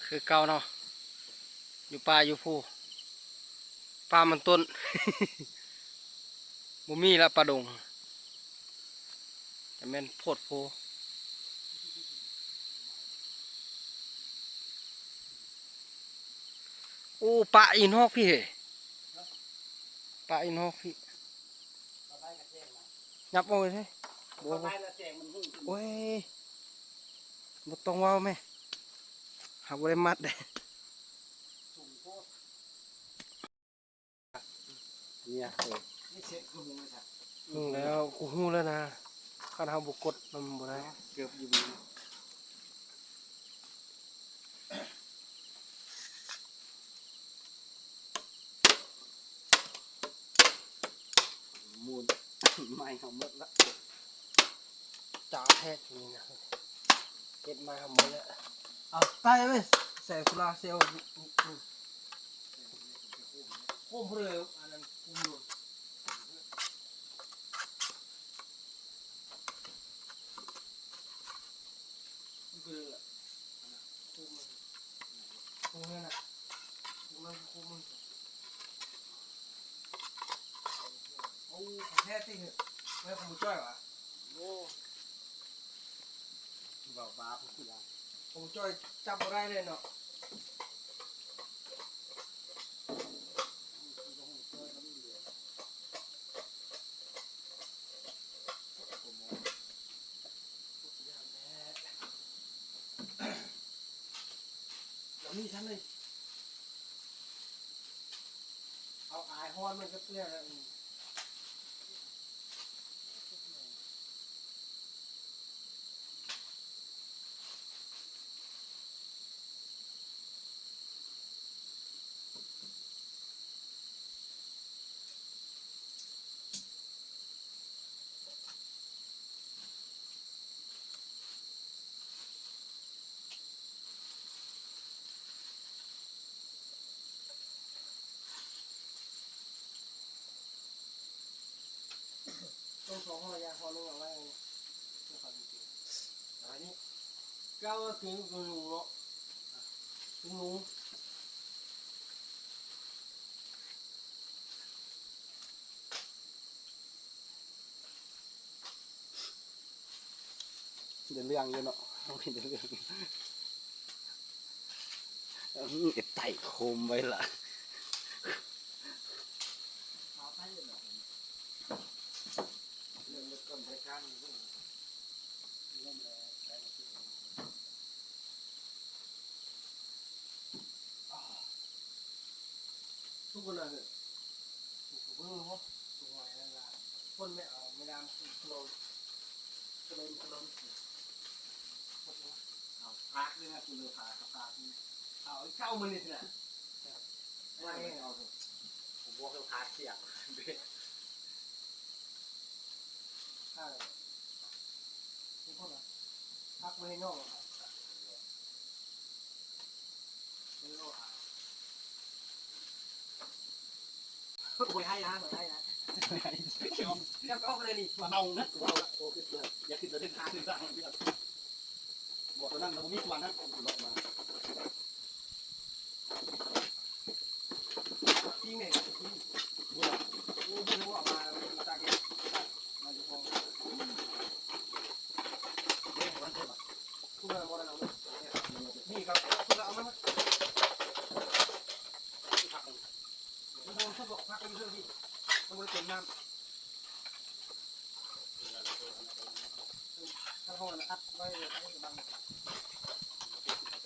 ຄືເກົ່າເນາະ ຢູ່ປ່າຢູ່ພູ ປ່າມັນຕົ້ນ ບໍ່ມີລະປາດົງ ຈະແມ່ນໂພດໂພ. ໂອ້ ປະອີນຮອກພີ້ເຮີ້ຍ ປະອີນຮອກພີ້ ຫຍັບອອກເລີຍເຮີ້ຍ ບໍ່ ບໍ່ ໂອ້ຍ ບໍ່ຕ້ອງເວົ້າແມ ຫາບໍ່ໄດ້ມັດເດ້. ເນຍ ເອີ ຮູ້ແລ້ວ ກູຮູ້ແລ້ວນະ ຄັນເຮົາບໍ່ກົດນຳບໍ່ໄດ້ ເກືອບຢູ່ ໝູນ ໄມ້ເຮົາໝົດລະ ຈາແທກນີ້ນະ ເຮັດໄມ້ເຮົາໝົດແລ້ວ ເອົາໄປເວີຍ ແສງໂຊລາເຊວ ໂຄມເພື່ອ ອັນນັ້ນຄຸມລົງ ມັນເພື່ອ ອັນນັ້ນຄຸມ ຄຸມນັ້ນນະ ຄຸມນັ້ນ ໂອ້ ຂອງແທ້ຕິ ເຮີ້ຍ ຂອງບໍ່ຈ້ອຍຫວາ ໂອ້ ເວົ້າບາບ ຂອງບໍ່ຈ້ອຍຈັບບໍ່ໄດ້ເລີຍເນາະ. ແບບນີ້ຊັ້ນເລີຍ ເອົາອາຍຮ້ອນມັນກໍເປື້ອນແລ້ວ. ຕ້ອງສອງຫໍ່ ຢ່າຫໍ່ໜຶ່ງເອົາໄວ້ ອັນນີ້ ເຈົ້າກໍຄື ຄື ເປັນເລື່ອງຢູ່ເນາະ ເປັນເລື່ອງ ເອີ ໄຕ່ໂຄມໄວ້ລະ. ທຸກຄົນນະ ທຸກຄົນເບິ່ງເນາະ ທຸກຄົນແມ່ນເອົາແມ່ນ້ຳຂຶ້ນໂຄລນ ໂຄລນ ໂຄລນ ເອົາພາກນີ້ນະ ຄຸນເລີພາກ ພາກນີ້ ເອົາເຈົ້າມື້ນີ້ນະ ວ່ານີ້ເອົາ ຜົມບອກໃຫ້ພາກສຽບ ເອີ ທຸກຄົນນະ ພັກໄວ້ໃຫ້ນ້ອງ ບໍ່ໃຫ້ນະ ບໍ່ໃຫ້ນະ ຈັບອອກເລີຍນີ້ ມາເອົານະ ເອົາລະ ໂອເຄ ຢ່າຂຶ້ນເດີ ທາງຂຶ້ນທາງ ບໍ່ ຕອນນັ້ນລາວບໍ່ມີສ່ວນນະ ເລາະມາ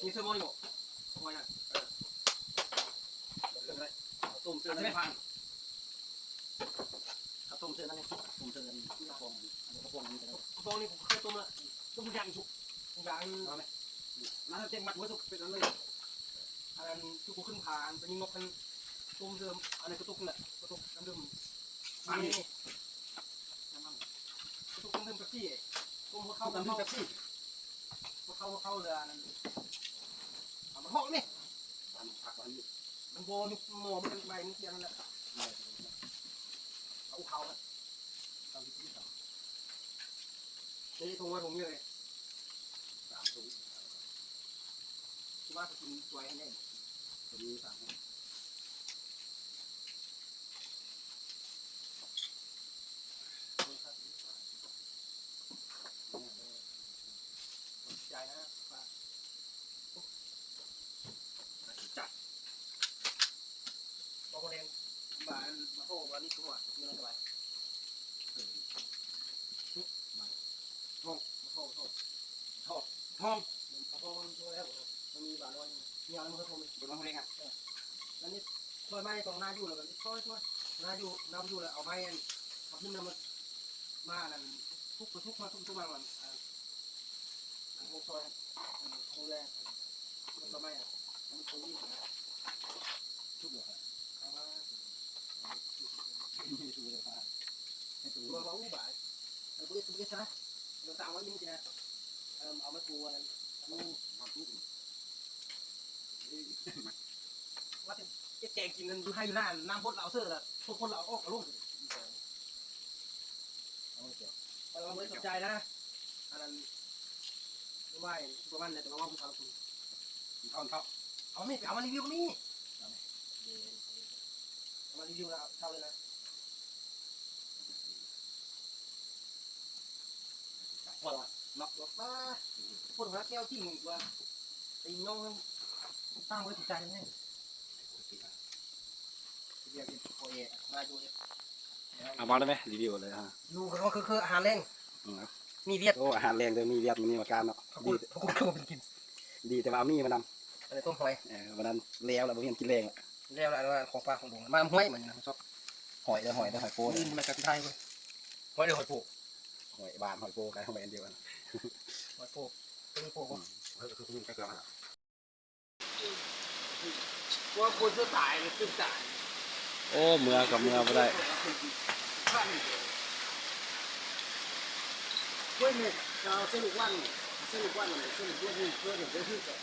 ມີເສື້ອໝໍ້ຢູ່ບໍ່? ໝໍ້ຫຍັງ? ເອີ ຕົ້ມເສື້ອນັ້ນ ເອົາຕົ້ມເສື້ອນັ້ນ ຕົ້ມເສື້ອນັ້ນ ກະປ໋ອງ ກະປ໋ອງນີ້ກະໄດ້ ກະປ໋ອງນີ້ ເຄີຍຕົ້ມລະ ຕົ້ມທຸກຢ່າງສຸກ ທຸກຢ່າງ ມາແມ່ ມາເຈັບມັດຫົວສຸກ ເປັນອັນເລີຍ ອັນນັ້ນ ຄືບໍ່ຂຶ້ນຜາ ອັນໄປຍິງນົກ ອັນຕົ້ມເສີມ ອັນນັ້ນກະຕຸກແຫຼະ ກະຕຸກນ້ຳດື່ມ ອັນນີ້ ກະຕຸກນ້ຳດື່ມເປັບຊີ ຕົ້ມຫົວເຂົ້າ ນ້ຳດື່ມເປັບຊີ ຫົວເຂົ້າ ຫົວເຂົ້າເລີຍ ອັນນັ້ນ ເອົາມາເທາະນີ້ ມັນບໍ່ຍຸບໝໍ້ ມັນໄວ ມັນກຽງນັ້ນແຫຼະ. ເອົາເຂົ້າ ເອົາເຂົ້າ ນີ້ຖົງວ່າຖົງນີ້ເລີຍ ສາມຖົງ ຄືວ່າຊິກິນຊ່ວຍໃຫ້ແນ່ ຕົວນີ້ສາມຖົງ. ໃຈນະ ວ່າ ໂອ້ ຕັດສິນໃຈ ບໍ່ແຮງ ບາດ ມາໂທ ບາດນີ້ຕົວເງິນໄປ ເອີ ມາໂທ ໂທ ໂທ ໂທ ໂທ ມັນໂທແລ້ວ ມັນມີບາດນ້ອຍ ເມຍມັນກໍໂທ ບໍ່ຕ້ອງເຮ່ງອ່ະ ເອີ ອັນນີ້ ຊ່ອຍໄມ້ຕອງໜ້າຢູ່ ແລ້ວກໍຊ່ອຍ ຊ່ອຍ ໜ້າຢູ່ ນຳຢູ່ ແລ້ວເອົາໄມ້ອັນ ເອົາຂຶ້ນນຳ ມາອັນນັ້ນ ທຸກ ທຸກ ທຸກ ທຸກ ອັນ ອັນ ອັນ ໂຮງຊອຍ ອັນ ໂຮງແລ ອັນ ຕົ້ນໄມ້ ອັນ ມັນໂຄວິດນະ ທຸກ ເອີ ວ່າ ວ່າ ວ່າ ອຸບາຍ ເອີ ບໍ່ໄດ້ ບໍ່ໄດ້ຊະ ເອີ ຕາມວ່າຢູ່ນີ້ນະ ເອີ ເອົາໄມ້ປູອັນນັ້ນ ປູ ວ່າແຕ່ເຮັດແກງກິນນັ້ນ ຢູ່ໄຮ່ຢູ່ນາ ນ້ຳບົດລະເອົາເສີລະ ຄົນລະເອົາອອກເອົາລົງ ເອີ ເອົາບໍ່ໄດ້ສົນໃຈນະ ອັນນັ້ນ ບໍ່ໄດ້ ປະມານນັ້ນ ແຕ່ວ່າເວົ້າຄືເຂົາລະ ເຂົາ ເຂົາ ເອົາແມ່ ໄປເອົາມາຣີວິວກໍມີ ເອົາແມ່ ເອົາມາຣີວິວລະເຊົາເລີຍນະ. ພໍລະເນາະ ລະປາ ຄົນຫາແກ້ວຈິງວ່າ ໄອ້ນ້ອງ ຕາມໄວ້ຕິດໃຈແຮງ ເອົາມາໄດ້ໄໝ? ຣີວິວເລີຍ ຢູ່ກໍຄື ຄືອາຫານແລງ ອືມ ມີວຽດ ໂອ້ ອາຫານແລງເດີ ມີວຽດ ມີອາການເນາະ ຂອບຄຸນ ດີ ຂອບຄຸນ ຂອບຄຸນກິນ ດີແຕ່ວ່າເອົາໝີ່ມານຳ ອັນນີ້ຕົ້ມຫອຍ ເອີ ວັນນັ້ນແລ້ວລະ ບໍ່ມີຫຍັງກິນແລງລະ ແລ້ວລະ ອັນນັ້ນຂອງປ່າຂອງດົງ ມາຫ້ວຍມັນນະ ຊອກ ຫອຍເດີ ຫອຍເດີ ຫອຍໂປ້ ອື່ນມັນກໍຊິໄດ້ເວີຍ ຫອຍເດີ ຫອຍໂປ້ ຫອຍບານ ຫອຍໂປ້ ກະຫອຍອັນດຽວກັນ ຫອຍໂປ້ ເປັນໂປ້ບໍ່? ອືມ ເອີ ຄືມັນກໍເກືອບຫັ້ນລະ ວ່າຄົນຈະຕາຍ ມັນເປັນຕາຍ ໂອ້ ເມືອກໍເມືອບໍ່ໄດ້ ເວີຍ ແມ່ນ ເອົາເສັ້ນລູກວັນ ເສັ້ນລູກວັນ ເສັ້ນລູກວັນ ເພື່ອເດີນໄປຄືກັນ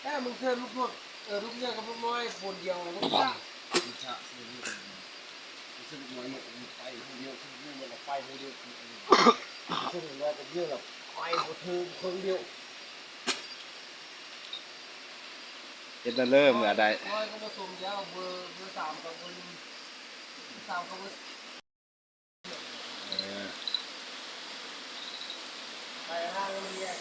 ແຕ່ມຶງເທື່ອລູກນ້ອຍ ເອີ ລູກເຍອະກັບລູກນ້ອຍຄົນດຽວ ມັນຈະ ມັນຈະ ມັນຈະ ໄປຜູ້ດຽວ ໄປຜູ້ດຽວ ຜູ້ນ້ອຍກັບເຍອະ ໄປບໍ່ເຖິງເຄິ່ງດຽວ. ເຮັດແລ້ວເລີເມື່ອໃດ ນ້ອຍກໍບໍ່ສົມແລ້ວ ເບີ ເບີສາມກໍບໍ່ ສາມກໍບໍ່ ເອີ ໄປຫາໂຮງຮຽນ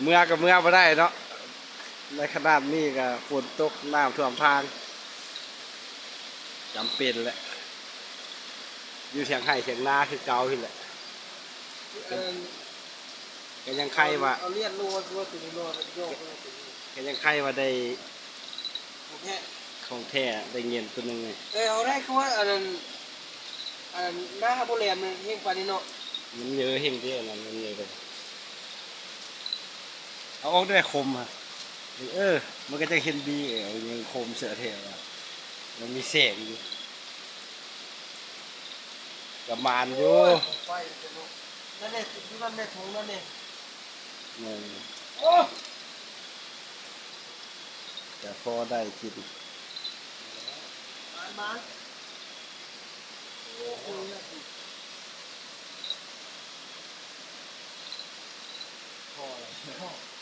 ເມືອກໍເມືອບໍ່ໄດ້ເນາະ ໃນຂະໜາດນີ້ກໍຝົນຕົກ ນ້ຳຖ້ວມທາງ ຈຳເປັນແຫຼະ ຢູ່ທຽງໄຮ່ທຽງນາຄືເກົ່າຫັ້ນແຫຼະ ເອີ ກໍຍັງໄຄວ່າ ເອົາລຽນໂລດ ຕົວນີ້ໂລດ ໂຍກ ກໍຍັງໄຄວ່າໄດ້ ຂອງແທ້ ຂອງແທ້ ໄດ້ເງິນຕົວໜຶ່ງ ເອີ ເອົາໄດ້ ຄືວ່າອັນນັ້ນ ອັນນັ້ນ ໜ້າບໍ່ແຫຼມເຮັງປານນີ້ເນາະ ມັນເຍີເຮັງເດ້ ອັນນັ້ນມັນເຍີເດ້ ເອົາອອກໄດ້ຄົມຫັ້ນ ເອີ ມັນກໍຈະເຫັນດີ ເອີ ເອົາຍັງຄົມເສື້ອແທ້ວ່າ ຍັງມີແສງຢູ່ ກະໝານຢູ່ ໂອ້ຍ ໄຟເນາະ ນັ້ນແຫຼະ ຢູ່ນັ້ນແຫຼະ ຖົງນັ້ນແຫຼະ ເອີ ໂອ້ ຈະພໍໄດ້ກິນ ໝານ ໝານ ໂອ້ໂຫ ພໍແລ້ວ.